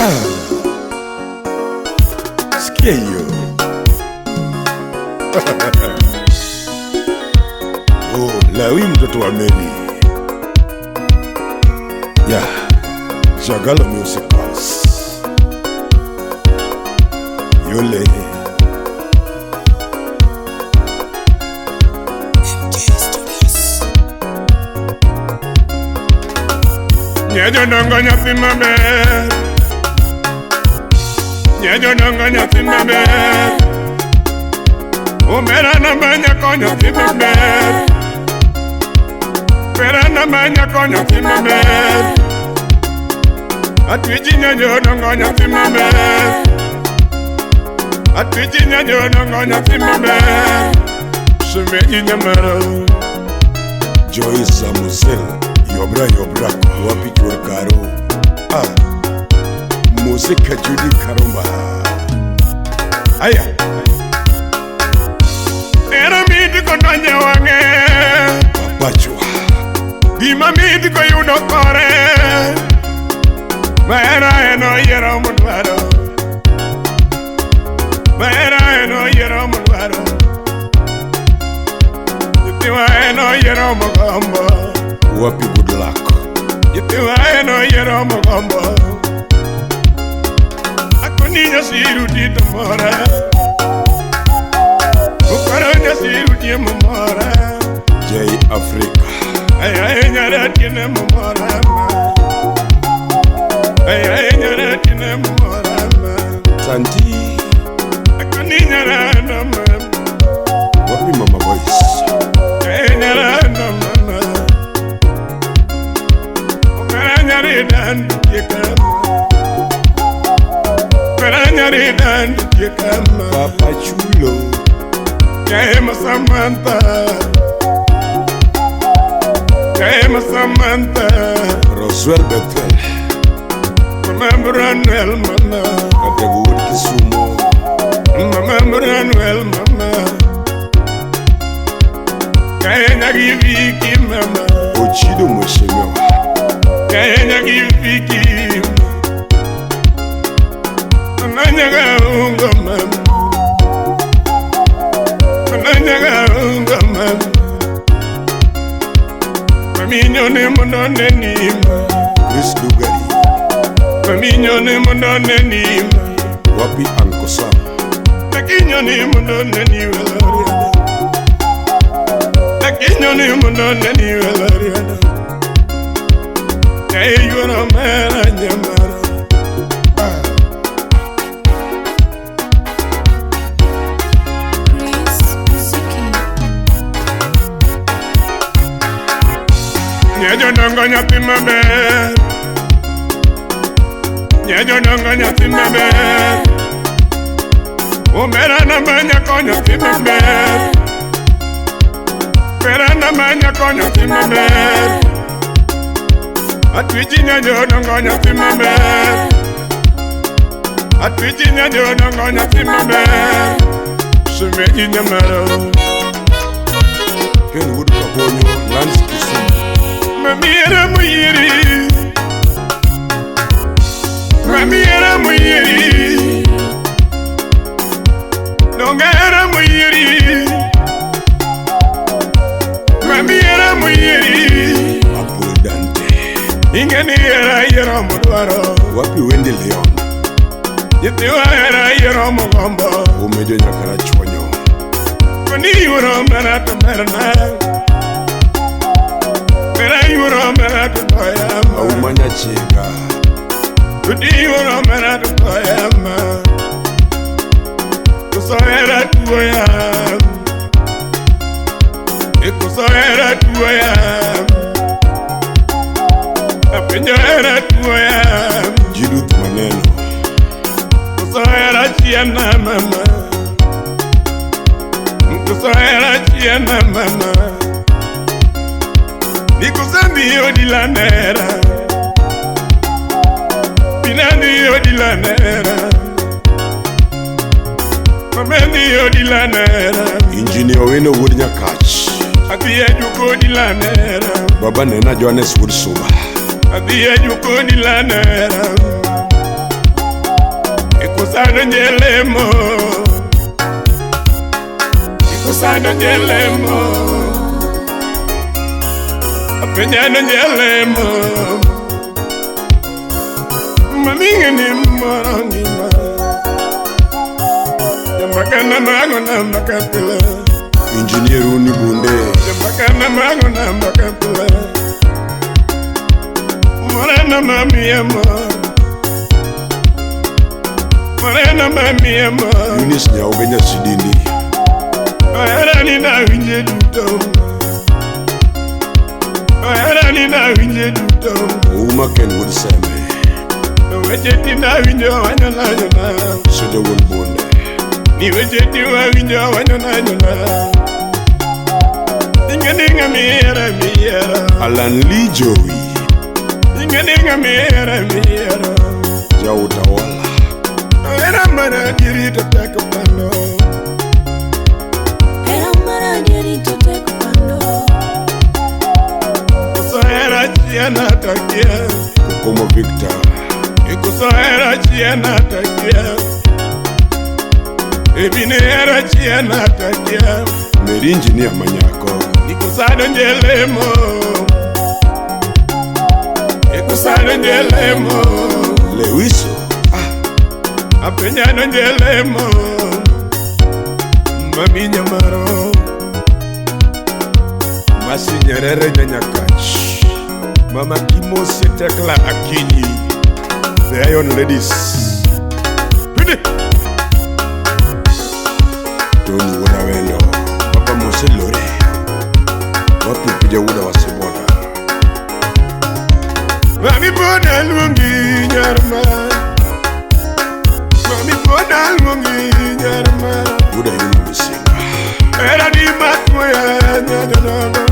Ah. Sikia hiyo. Oh, Lawi mtoto wa Meli. Yeah. Jagalo Music House. Yule. Nyejodongo nyathi maber, nyejodongo nyathi maber, omera namba nyako nyathi maber, pera namba nyako nyathi maber, atwiji nyejodongo nyathi maber, atwiji nyejodongo nyathi maber, shemeji nyamaro. Joyce Samusel. Yobra Yobra wapi chur karo. Ah. Mose Kachudi Karomba. Aya. Ero miti kodonjo wang'e. Papachwa. Gima miti koyudo kore. Mahera en oyiero modwaro. Mahera en oyiero modwaro. Nyithiwa en oyiero mogombo. Wapi good luck. Nyithiwa en oyiero mogombo. Akoni nyasiru tito mora. Ukoro nyasiru tie momora. J Africa. Ay ay nyara tiene momora ma. Ay ay nyara tiene momora ma. Santi. Akoni nyara na ma. Wapi mama voice. Ay nyara na mama. Omera nyari dan tiekama. Omera nyari dan tiekama. Papa Chulo. Kema Samantha. Kema Samantha. Roswell Bethel. Mama Branwell mama. Katego wuod Kisumo. Mama Branwell mama. Kenya gi Viki mama. Ochido mheshimiwa. Kenya gi Viki. Mama nyaga ungo mama. Mama nyaga ungo mama. Mami nyone mondo ne nima. Chris Dugari. Mami nyone mondo ne nima. Wapi Uncle Sam. Nakinyoni mondo ne ni weloriada. Nakinyoni mondo ne ni weloriada. Ei yuoro mera nyamara. Chris Suzuki. Nyejodongo nyathi maber. Nyejodongo nyathi maber. Omera namba nyako nyathi maber. Pera namba nyako nyathi maber. Atwiji nyejodongo nyathi maber. Atwiji nyejodongo nyathi maber. Shemeji nyamaro. Ken Wood Kabonyo. Lance Kisumu. Mami era muyiri. Mami era muyiri. Donga era muyiri. Mami era muyiri. Apul Dante. Ingeni era yero modwaro. Wapi Wendy Leon. Nyithiwa era yero mogombo. Omejo nyakara chwonyo. Koni yuoro mera to merna. Mera yuoro mera to toyama. Auma Nyachiga. Tudi yuoro mera to toyama. Koso era tuoya. Koso era tuoya. Apenjo era tuoya. Judith Maneno. Koso era chiena mama. Koso era chiena mama. Nikusambi odila nera. Pinandi odila nera. Mamendi odila nera. Engineer Owino wuod Nyakach. Adhi e juko odila nera. Baba nena Johannes wuod Suba. Adhi e juko odila nera. Ikusano nyelemo. Ikusano nyelemo. Apenyano nyelemo. Maminge ni morangima. Jamakana mango na makapila. Engineer Uni Bunde. Jamakana mango na makapila. Morena mami amor. Morena mami amor. Eunice Nyaoge Nyasidindi. Ahera ni na winje duto. Ahera ni na winje duto. Ouma Ken Wuod Seme. Weche ti na winjo wanyona nyona. Soja wuon Bunde. Ni weche ti wa winjo wanyona nyona. Inge ninga miera miera. Alan Lee Joey. Inge ninga miera miera. Jautawala. Ahera mara dirito teko pando. Hera mara dirito teko pando. Kusohera chiena takia. Kokomo Victor. Ikusohera chiena takia. Ebinera chiena takia. Meri Engineer Manyako. Ikusano njelemo. Ikusano njelemo. Lewiso. Apenyano njelemo. Mami nyamaro. Masi Nyerere Nyanyakach. Mama Kimosi Tekla Akinyi. The Iron Ladies. Twende. Tony Wuoda Wendo. Papa Mose Lore. Wapi Pija Wuoda Wasiboda. Mami boda luongi nyarma. Mami boda luongi nyarma. Wuoda Yunu Misinga. Era di matmoya nyadonono.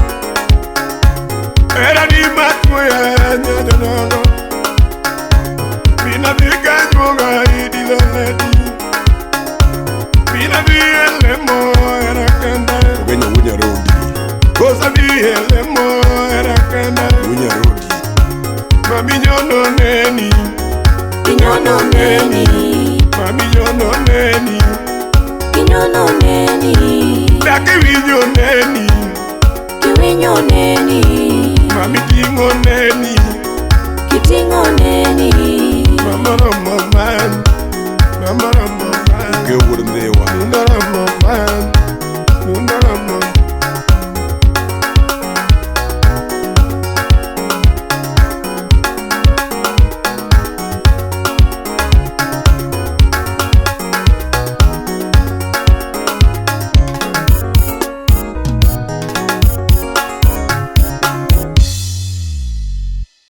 Era di matmoya nyadonono. Bina bi kanyuoga idiloledi. Bina bi elemo era kenda. Ogenya Wunya Rodi. Kosa bi elemo era kenda. Wunya Rodi. Mami nyono neni. Kinyono neni. Mami nyono neni. Kinyono neni. Daki winyo neni. Kiwinyo neni.